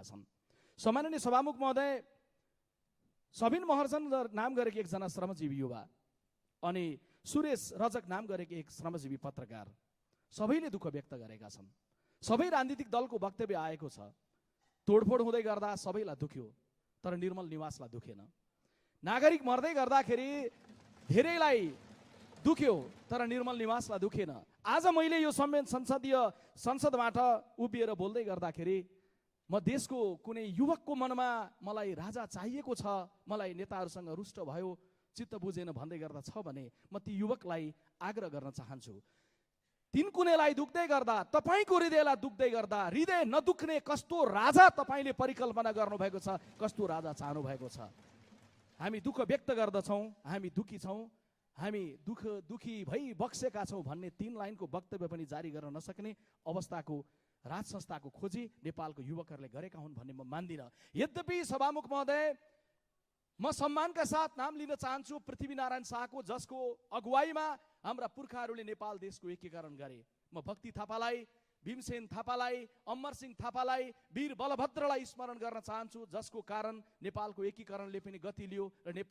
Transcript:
छन्। सम्माननीय सभामुख महोदय, सबिन महर्जन नाम गरेको एकजना श्रमजीवी युवा अनि सुरेश रजक नाम गरेको एक श्रमजीवी पत्रकार सबैले दुःख व्यक्त गरेका छन्। सबै राजनीतिक दलको वक्तव्य आएको छ, तोडफोड हुँदै गर्दा सबैलाई दुख्यो तर निर्मल निवासलाई दुखेन। नागरिक मर्दै गर्दाखेरि धेरैलाई दुख्यो तर निर्मल निवासलाई दुखेन। आज मैले यो संसदबाट उभिएर बोल्दै गर्दाखेरि म देशको कुनै युवकको मनमा मलाई राजा चाहिएको छ, मलाई नेताहरूसँग रुष्ट भयो, चित्त बुझेन भन्दै गर्दा छ भने म ती युवकलाई आग्रह गर्न चाहन्छु, तिनकुनेलाई दुख्दै गर्दा, तपाईँको हृदयलाई दुख्दै गर्दा, हृदय नदुख्ने कस्तो राजा तपाईँले परिकल्पना गर्नुभएको छ, कस्तो राजा चाहनु भएको छ। हामी दुःख व्यक्त गर्दछौँ, हामी दुःखी छौँ, हामी दुःखी भई बक्सेका छौँ भन्ने 3 लाइनको वक्तव्य पनि जारी गर्न नसक्ने अवस्थाको राज संस्थाको खोजी नेपालको युवकहरूले गरेका हुन् भन्ने म मान्दिनँ। यद्यपि सभामुख महोदय, म सम्मानका साथ नाम लिन चाहन्छु पृथ्वीनारायण शाहको, जसको अगुवाईमा हाम्रा पुर्खाहरूले नेपाल देशको एकीकरण गरे। म भक्ति थापालाई, भीमसेन थापालाई, अमरसिंह थापालाई, वीर बलभद्रलाई स्मरण गर्न चाहन्छु, जसको कारण नेपालको एकीकरणले पनि गति लियो र नेपाल